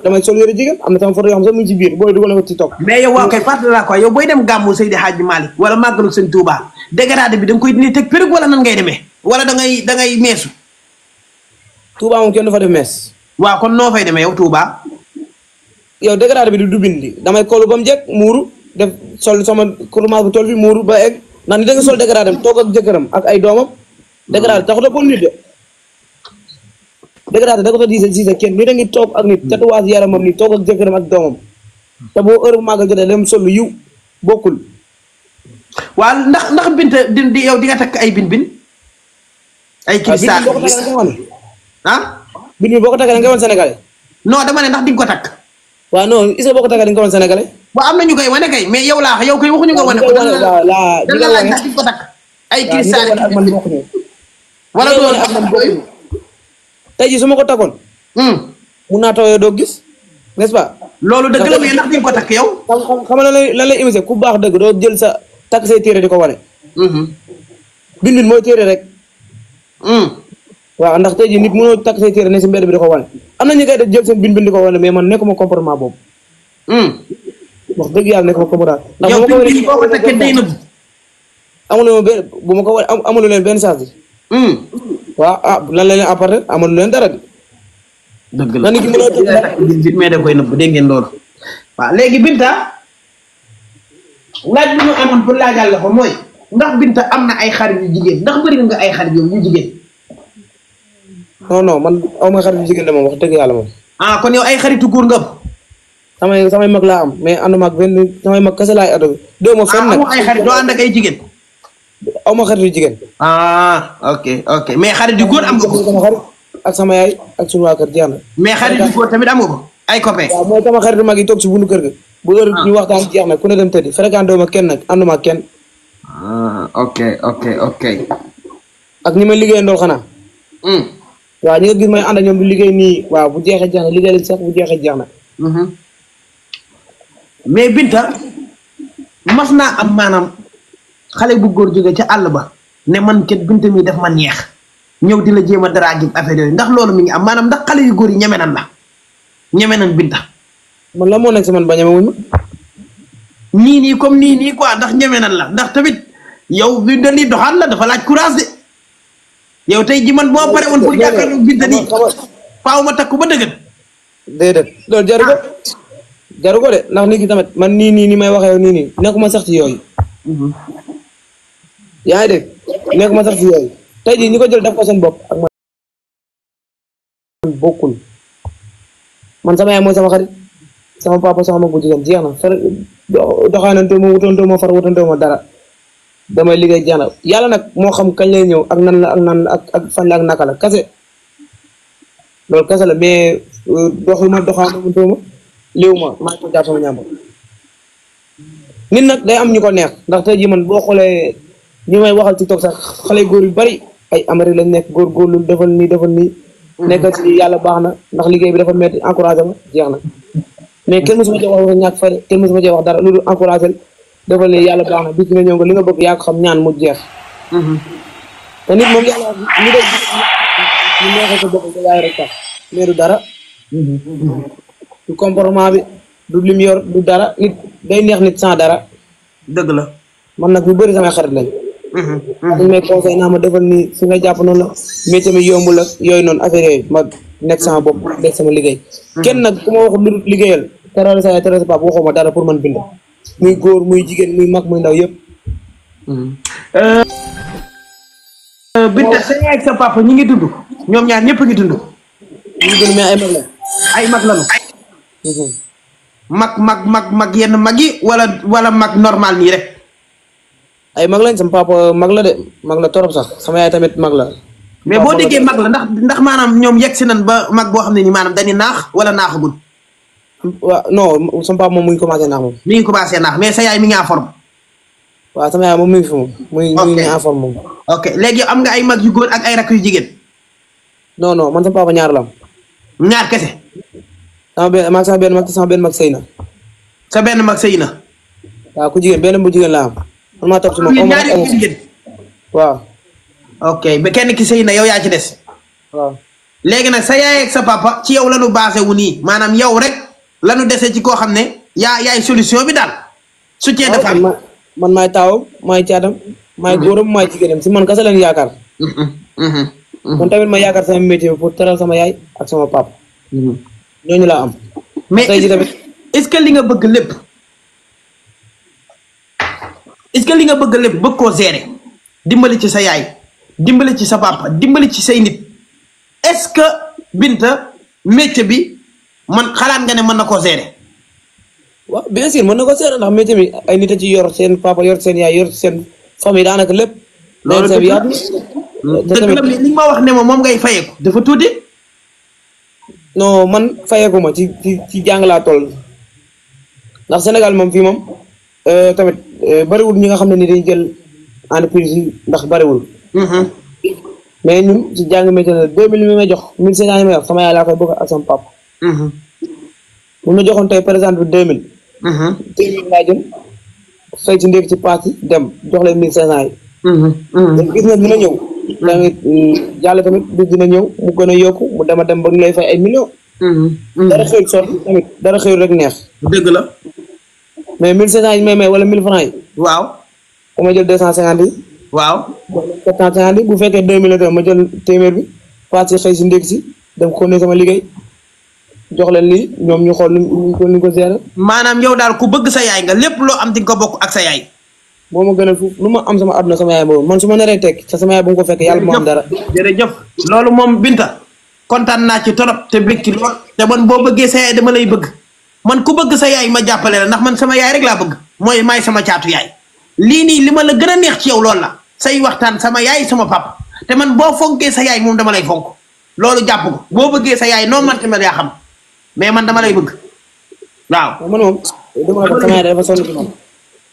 damay sol yére jigéen am na sama photo yoo xam sax mu ngi ci biir booy dugal ko TikTok. mais yow waa koy fàttali laa quoi yow booy dem gàmmu Seydi Hadji Malick wala màggalu Sëñ Touba dégradé bi da nga koy dindi teg perruque wala nan ngay demee wala da ngay meesu. Touba moom kenn du fa def mees. waaw kon noo fay demee yow Touba. yow dégradé bi du bindi damay kolu ba mu jekk muuru def sol sama kuruma bu toll fi muuru ba egg ndax ni da nga sol dégradé toog ak jëkkëram ak ay doomam dégradé taxut a bon nit de. dégradé da ko fa diise kenn ni da ngi toog ak nit tatouage yaramam ni toog ak jëkkëram ak doomam te boo heure bu màggal jotee dem sol lu yiw bokkul. waaw ndax Binta di yow di nga takk ay bin ay cristal ah. bin bi boo ko takkee da nga woon sénégalais. non dama ne ndax di nga ko takk. waaw non est-ce que boo ko takkee da nga woon sénégalais. waaw am na ñu koy wane kay mais yow laa yow koy waxuñu nga wane ko. la laaj ndax di nga ko takk. ay cristal wala loolu ak man bokkuñu. tey jii su ma ko takkoon. mun naa taw yow doo gis n'est-ce pas. loolu dëgg la mais ndax di nga ko takk yow. xam nga lan lay émission ku baax dëgg doo jël sa takk say téere di ko wane. bindin mooy téere rek. waaw ndax tey jii nit mënoo takk say téere ne si mbedd bi di ko wane am na ñu koy def jël seen bind di ko wane mais man nekkuma comportement boobu. wax dëgg yàlla nekkuma comportement. ndax bu ma ko wane boo ko takkee day nëbb. amuloo benn bu ma ko wane amuloo leen benn chance bi. waaw ah lan la leen apporter amul leen dara. dëgg la mais da koy nëbb dégg ngeen loolu. waaw léegi Binta laaj bi ñu amoon pour laajal la ko mooy ndax Binta am na ay xarit yu jigéen ndax bëri nga ay xarit yu jigéen. non man aw ma xarit yu jigéen de moom wax dëgg yàlla moom. ah kon yow ay xaritu góor nga am. samay mag laa am mais ànduma ak benn samay mag kese laay ànd. déw ma fenn nag ay xarit doo ànd ak ay jigéen. aw ma xarit yu jigéen. ok mais xarit yu góor am nga ko. sama xarit ak sama yaay ak sunu waa kër jeex na. mais xarit yu góor tamit am nga ko ay copain. waaw mooy sama xarit mag yi toog si bundu kër ga. bu heure ñu waxtaan jeex na ku ne dem tëddi fréquenté ma kenn nag ànduma ak kenn. ok. ak ñi may liggéey ndool xanaa. waaw ñi nga gis may ànd ak ñoom du liggéey nii waaw bu jeexee jeex na liggéey lañ sax bu jeexee jeex na. mais Binta mas naa am maanaam xale bu góor jóge ca àll ba ne man kat Binta mi def ma neex ñëw di la jéem a dara gi affaire yooyu ndax loolu mi ngi am maanaam ndax xale yu góor yi ñeme nan la ñeme nan Binta. man la moo nekk si man ba ñeme wuñ ma. nii comme nii quoi ndax ñeme nan la ndax tamit yow bi da ni doxaan la dafa laaj courage de yow tey ji man boo pare woon pour jàkkaarloo Binta nii faaw ma takku ba dëgg. déedéet loolu jaru ko de ndax nit ki tamit man nii may waxee nii nekkuma sax ci yooyu. yaa ngi dégg nekkuma sax ci yooyu tey jii ñi ko jël def ko seen bopp ak man bokkul man sama yaay mooy sama xarit sama papa sama mag bu jigéen jeex na far doxaanantoo ma wutantoo ma far wutantoo ma dara damay liggéey jeex na yàlla nag moo xam kañ lay ñëw ak nan la ak fan la ak naka la kase loolu kase la mais doxuma doxaanantoo ma léew ma maa ngi ko jaar sama ñàmb nit nag day am ñu ko neex ndax tey jii man boo xoolee ñi may waxal ci toog sax xale góor yu bari ay Amérique lañ nekk góorgóorlu defal nii nekkal ci yàlla baax na ndax liggéey bi dafa metti encouragé ma jeex na mais kenn mësuma cee wax ñàkk fayda kenn mësuma cee wax dara loolu encouragé defal nii yàlla baax na bis nga ñëw nga li nga bëgg yaa ko xam ñaan mu jeex te nit moom yàlla ñu def ñu neexee ko bopp yaay rek tax mais du dara du comportement bi du lim yor du dara nit day neex nit sans dara. dëgg la man nag ñu bëri samay xarit lañ. dañ may conseil naa ma defal nii fi nga jàpp noonu la métier mi yombul ak yooyu noonu affaire yooyu ma nekk sama bopp nekk sama liggéey. kenn nag ku ma waxul lu liggéeyal teral sa yaay teral sa papa waxuma dara pour man bind muy góor muy jigéen muy mag muy ndaw yëpp. Binta sa yaay ak sa papa ñi ngi dund ñoom ñaar ñëpp a ngi dund. ñu ngi dund mais ay mag la. ay mag lañu. mag yenn mag yi wala mag normal nii rek. ay mag lañ sama papa mag la de mag la torop sax sama yaay tamit mag la. mais boo déggee mag la ndax maanaam ñoom yegg si nañ ba mag boo xam ne ni maanaam dañuy naax wala naaxagul. waaw non sama papa moom mu ngi commencé naax moom. mi ngi commencé naax mais sa yaay mi ngi en forme. waaw sama yaay moom mi ngi fi moom. muy en forme moom. ok léegi am nga ay mag yu góor ak ay rakk yu jigéen. non man sama papa ñaar la am. ñaar kese. sama benn mag sëy na. sa benn mag sëy na. waaw ku jigéen benn bu jigéen laa am. man maa topp si moom ñaari jigéen. waaw. ok ba kenn ki sëy na yow yaa ci des. waaw. léegi nag sa yaay ak sa papa ci yow la ñu basé wu nii maanaam yow rek la ñu dese ci koo xam ne yaay solution bi daal. soutien de famille man maay taawam maay caatam maay góoram maay jigéenam si man kese leen yaakaar. man tamit ma yaakaar sama métier bi pour teral sama yaay ak sama papa. ñooñu laa am. mais tey jii tamit est-ce que li nga bëgg lépp bëgg koo gérer dimbali ci sa yaay dimbali ci sa papa dimbali ci say nit est-ce que Binta métier bi man xalaat nga ne mën na koo gérer. waaw bien sûr mën na ko seere ndax métier mi ay nit a ci yor seen papa yor seen yaay yor seen famille daanaka lépp. loolu dëgg la dëgg la mais li ma wax ne moom ngay fayeeku dafa tuuti. non man fayeeku ma ci jàng laa toll ndax Sénégal moom fii moom tamit bariwul ñi nga xam ne ni dañuy jël entreprise yi ndax bariwul. mais ñun ci jàng métier la 2000 mi may jox 1500 yi may wax sama yaay laa koy bëgg ak sama papa. bu ma joxoon tey par exemple 2000. 2000 laa jël fay ci ndéeg ci paas yi dem jox leen 1500 yi. donc gis nga dina ñëw. tamit yàlla tamit bis dina ñëw mu gën a yokku mu dem a dem ba ñu lay fay ay millions. dara xëyul sotti tamit dara xëyul rek neex. dëgg la. mais 1500 yi may may wala 1000 francs yi. waaw. ba ma jël 250 yi. waaw. 750 yi bu fekkee 2000 la ma jël téeméer bi paas yi xëy si ndéeg si dem xone sama liggéey. jox leen lii ñoom ñu xool ni ko gérer. maanaam yow daal ku bëgg sa yaay nga lépp loo am di nga ko bokk ak sa yaay. moo ma gënal fu lu ma am sama àdduna sama yaay boobu man su ma naree tekk ca sama yaay bu mu ko fekk yàlla moo am dara. jërëjëf loolu moom Binta kontaan naa ci torop te bëgg ci lool te man boo bëggee sa yaay dama lay bëgg man ku bëgg sa yaay ma jàppale la ndax man sama yaay rek laa bëgg mooy maay sama caatu yaay. lii nii li ma la gën a neex ci yow loolu la say waxtaan sama yaay sama papa te man boo fonkee sa yaay moom dama lay fonk loolu jàpp ko boo bëggee sa yaay noo man tamit yaa xam. mais man dama lay bëgg waaw. man moom dama la sama yaay dafa sonn ci man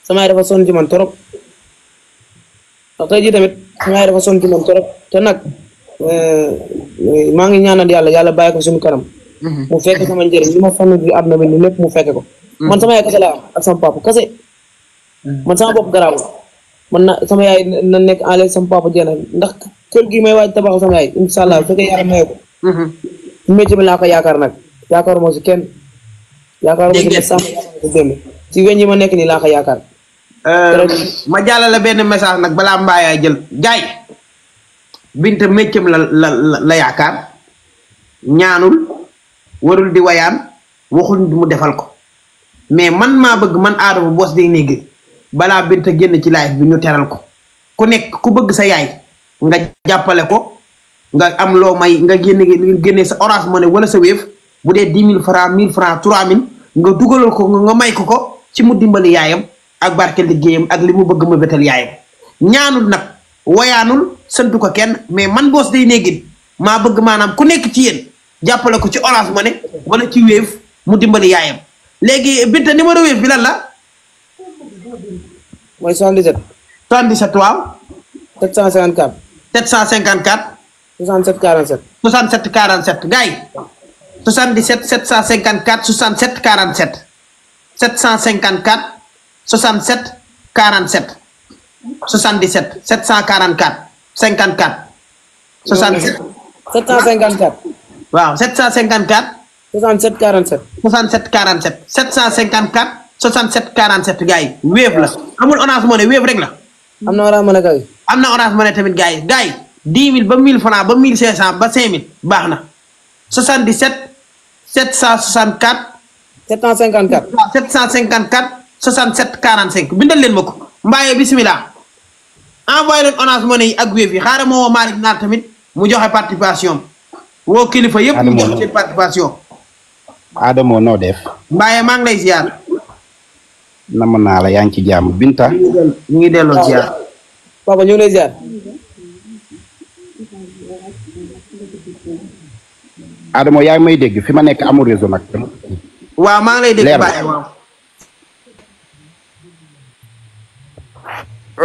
sama yaay dafa sonn ci man trop ndax tey jii tamit sama yaay dafa sonn ci man trop te nag maa ngi ñaanal yàlla bàyyi ko suñu kanam. mu fekk sama njëriñ li ma sonn ci àdduna bi lépp mu fekk ko. man sama yaay kese laa am ak sama papa kese man sama bopp garaawul man na sama yaay na nekk en l'aise sama papa jéem ndax kër gi may waaj tabaxal sama yaay incha allah bu fekkee yàlla maye ko. métier bi laa ko yaakaar nag. yaakaaruma si kenn yaakaaruma si ne sàmm yaakaaruma si démb ci weñ yi ma nekk nii laa ko yaakaar. ma jàllale benn message nag balaa mbaayaay jël jaay Binta méccam la yaakaar ñaanul warul di wayaan waxul mu defal ko mais man maa bëgg man Adama Boss Day Négué balaa Binta génn ci live bi ñu teral ko ku nekk ku bëgg sa yaay nga jàppale ko nga am loo may nga génne sa Orange Money wala sa Wave bu dee 10 000 francs 1000 francs 3000 nga dugalal ko nga may ko ci mu dimbali yaayam ak barke liggéeyam ak li mu bëgg ma bétal yaayam ñaanul nag wayaanul santu ko kenn mais man Boss Day Négué maa bëgg maanaam ku nekk ci yéen jàppale ko ci Orange Money wala ci Wave mu dimbali yaayam léegi Binta numéro Wave bi lan la. mooy 77. 77 waaw. 754. 754. 67 47. 67 47 gars yi 77 754 67 47 754 67 47 77 744 54 67. 754. waaw 754. 67 47. 67 47 754 67 47 gars yi Wave la amul Orange Money Wave rek la. am na Orange Money kay. am na Orange Money tamit gars yi 10 000 ba 1000 francs ba 1500 ba 5000 baax na 77 764. 754. 754 67 45 bindal leen ma ko mbaaye bisimilah envoyé leen Orange Money yi ak Wave yi xaaral ma woo Malick Naar tamit mu joxe participation woo kilifa yëpp mu joxe seen participation. Adamo noo def. mbaaye maa ngi lay ziar. nama naa la yaa ngi ci jàmm Binta. ñu ngi delloo ziar. papa ñu ngi lay ziar. Adamo yaa ngi may dégg fi ma nekk amul réseau nag. waaw maa ngi lay dégg mbaaye waaw.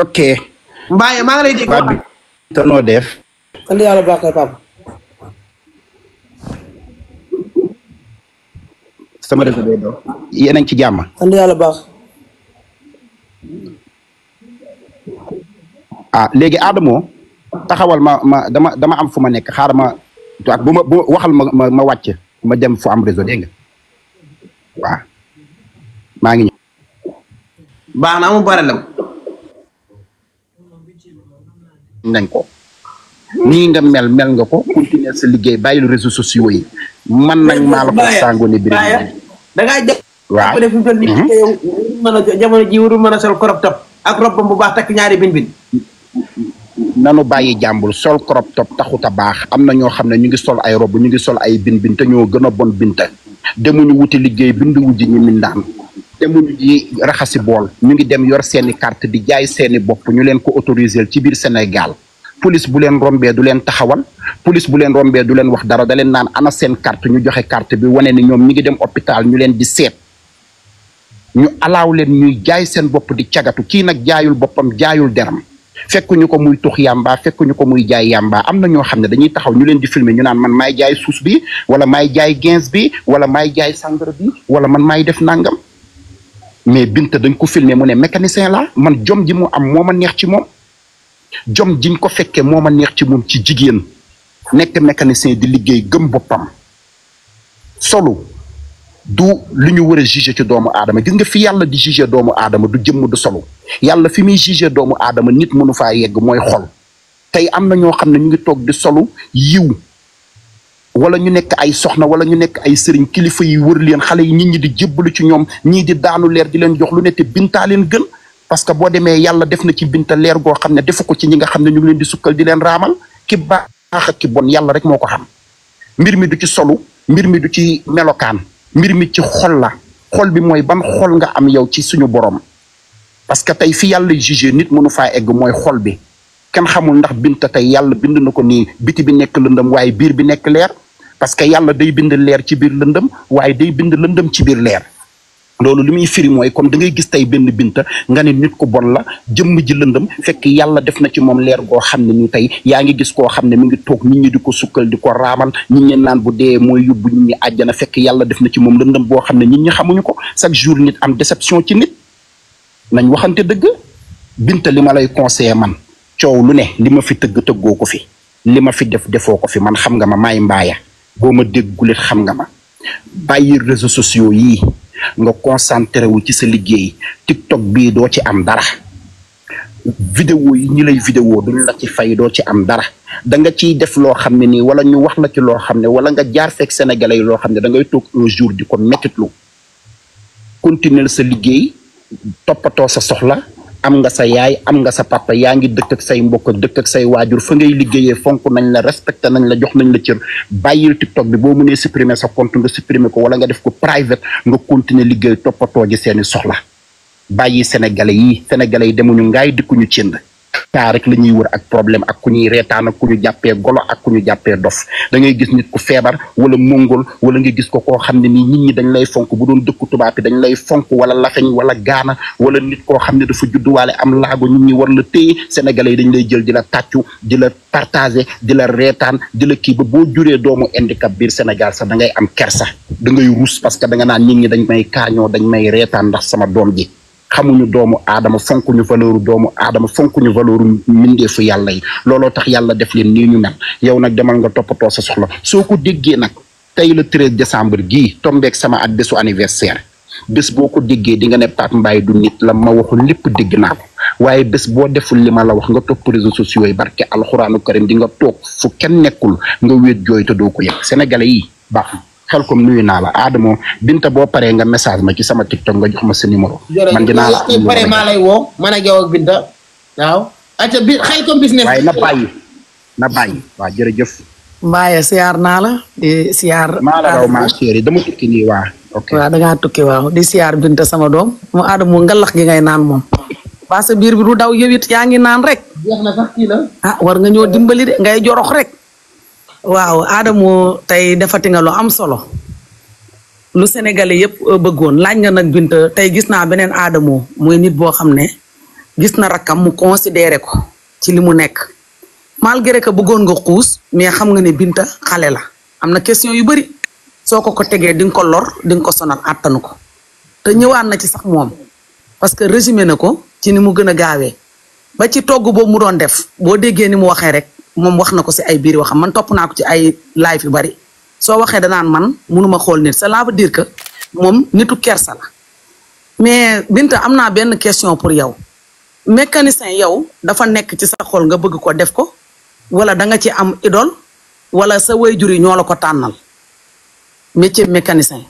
ok. mbaaye maa ngi lay dégg. Binta noo def. sant yàlla baax kay papa. sama réseau day doon. yéen a ngi ci jàmm. sant yàlla baax. ah léegi Adamo taxawal ma dama am fu ma nekk xaaral ma ak bu ma waxal ma wàcc ma dem fu am réseau dégg nga waaw maa ngi ñëw. baax na amul problème. nañ ko nii nga mel nga ko continuer sa liggéey bàyyi lu réseaux sociaux yi man nag maa la ko sàngoo ne biir da ngaa jàpp waaw def ñu ni yow mën a jamono ji wuru mën a sol crop top ak robbam bu baax takk ñaari bin nanu bàyyi jàmbul sol crop top taxut a baax am na ñoo xam ne ñu ngi sol ay robb ñu ngi sol ay bin te ñoo gën a bon binta demuñu wuti liggéey bindu wujji ñu mindaan demuñu ji raxasi bool ñu ngi dem yor seeni carte di jaay seeni bopp ñu leen ko autoriser ci biir Sénégal police bu leen rombee du leen taxawal police bu leen rombee du leen wax dara da leen naan ana seen carte ñu joxe carte bi wane ni ñoom ñi ngi dem hôpital ñu leen di seet ñu alaaw leen ñuy jaay seen bopp di cagatu kii nag jaayul boppam jaayul deram fekkuñu ko muy tux yàmba fekkuñu ko muy jaay yàmba am na ñoo xam ne dañuy taxaw ñu leen di filmer ñu naan man maay jaay suus bi wala maay jaay gens bi wala maay jaay sangara bi wala man maay def nangam mais Binta dañ ko filmer mu ne mécanicien la man jom ji mu am moo ma neex ci moom jom jiñ ko fekkee moo ma neex ci moom ci jigéen nekk mécanicien di liggéey gëm boppam solo du lu ñu war a juger ci doomu aadama gis nga fi yàlla di juger doomu aadama du jëmm du solo yàlla fi muy juger doomu aadama nit mënu faa yegg mooy xol tey am na ñoo xam ne ñu ngi toog di solo yiw wala ñu nekk ay soxna wala ñu nekk ay sëriñ kilifa yi wër leen xale yi nit ñi di jébbalu ci ñoom ñii di daanu leer di leen jox lu ne te Binta leen gën parce que boo demee yàlla def na ci Binta leer goo xam ne defu ko ci ñi nga xam ne ñu ngi leen di sukkal di leen raamal ki baax ak ki bon yàlla rek moo ko xam mbir mi du ci solu mbir mi du ci melokaan mbir mi ci xol la xol bi mooy ban xol nga am yow ci suñu borom parce que tey fi yàlla jugé nit mënu faa egg mooy xol bi kenn xamul ndax Binta tey yàlla bind na ko nii biti bi nekk lëndëm waaye biir bi nekk leer parce que yàlla day bind leer ci biir lëndëm waaye day bind lëndëm ci biir leer loolu li muy firi mooy comme da ngay gis tey benn Binta nga ne nit ku bon la jëmm ji lëndëm fekk yàlla def na ci moom leer goo xam ne ni tey yaa ngi gis koo xam ne mi ngi toog nit ñi di ko sukkal di ko raamal nit ñi naan bu dee mooy yóbbu nit ñi àjjana fekk yàlla def na ci moom lëndëm boo xam ne nit ñi xamuñu ko chaque jour nit am déception ci nit nañ waxante dëgg Binta li ma lay conseillé man coow lu ne li ma fi tëggoo ko fi li ma fi defoo ko fi man xam nga ma maay mbaaya boo ma déggulit xam nga ma bàyyi réseaux sociaux yii nga concentré wu ci sa liggéey TikTok bii doo ci am dara vidéo yi ñi lay vidéo duñ la ci fay doo ci am dara da nga ciy def loo xam ne nii wala ñu wax la ci loo xam ne wala nga jaar fekk sénégalais yi loo xam ne da ngay toog un jour di ko mettitlu continuer sa liggéey toppatoo sa soxla am nga sa yaay am nga sa papa yaa ngi dëkk ak say mbokk ak dëkk ak say waajur fa ngay liggéeyee fonk nañ la respecté nañ la jox nañ la cër bàyyil TikTok bi boo mënee supprimer sa compte nga supprimer ko wala nga def ko private nga continuer liggéey toppatoo ji seeni soxla bàyyi sénégalais yi demuñu ngaay dikkuñu cënd taa rek la ñuy wër ak problème ak ku ñuy reetaan ak ku ñu jàppee golo ak ku ñu jàppee dof da ngay gis nit ku feebar wala mongol wala nga gis ko koo xam ne nii nit ñi dañ lay fonk bu doon dëkku tubaab bi dañ lay fonk wala lafeñ wala gaana wala nit koo xam ne dafa judduwaale am laago nit ñi war la téye sénégalais yi dañ lay jël di la tàccu di la partager di la reetaan di la kii ba boo juree doomu handicap biir Sénégal sax da ngay am kersa da ngay ruus parce que da nga naan nit ñi dañ may kaañoo dañ may reetaan ndax sama doom ji xamuñu doomu aadama fonkuñu valeuru doomu aadama fonkuñu valeuru mbindeefu yàlla yi looloo tax yàlla def leen nii ñu mel yow nag demal nga toppatoo sa soxla soo ko déggee nag tey le 13 décembre gii tombeek sama at bésu anniversaire bés boo ko déggee di nga ne Pape Mbaye du nit la ma waxul lépp dégg naa ko waaye bés boo deful li ma la wax nga topp réseaux sociaux yi barke alxuraanu karim di nga toog fu kenn nekkul nga wéet jooy te doo ko yëg sénégalais yi baax xel comme nuyu naa la Adamo Binta boo paree nga message ma ci sama TikTok nga jox ma sa numéro. man dinaa la am pare maa lay woo man ak yow ak Binta waaw. acca bi xel comme business. waaye na bàyyi waaw jërëjëf. Mbaye siyaar naa la di siyaar. maa la raw ma chérie dama tukki nii waa. ok waaw da ngaa tukki waaw di siyaar Binta sama doom mu Adamo ngalax gi ngay naan moom. ba sa biir bi du daw yow it yaa ngi naan rek. jeex na sax kii la. ah war nga ñoo dimbali de ngay jorox rek. waaw Adamo tey defati nga lu am solo lu sénégalais yëpp bëggoon laaj nga nag Binta tey gis naa beneen Adamo muy nit boo xam ne gis na rakkam mu considéré ko ci li mu nekk malgré que bëggoon nga xuus mais xam nga ne Binta xale la am na question yu bari soo ko tegee di nga ko lor di nga ko sonal àttanu ko te ñëwaat na ci sax moom parce que résumé na ko ci ni mu gën a gaawee ba ci togg boobu mu doon def boo déggee ni mu waxee rek moom wax na ko si ay biir waxam man topp naa ko ci ay live yu bari soo waxee danaan man mënuma xool nit cela veut dire que moom nitu kersa la mais Binta am naa benn question pour yow mécanicien yow dafa nekk ci sa xol nga bëgg ko def ko wala da nga ci am idole wala sa waajur yi ñoo la ko tànnal métier mécanicien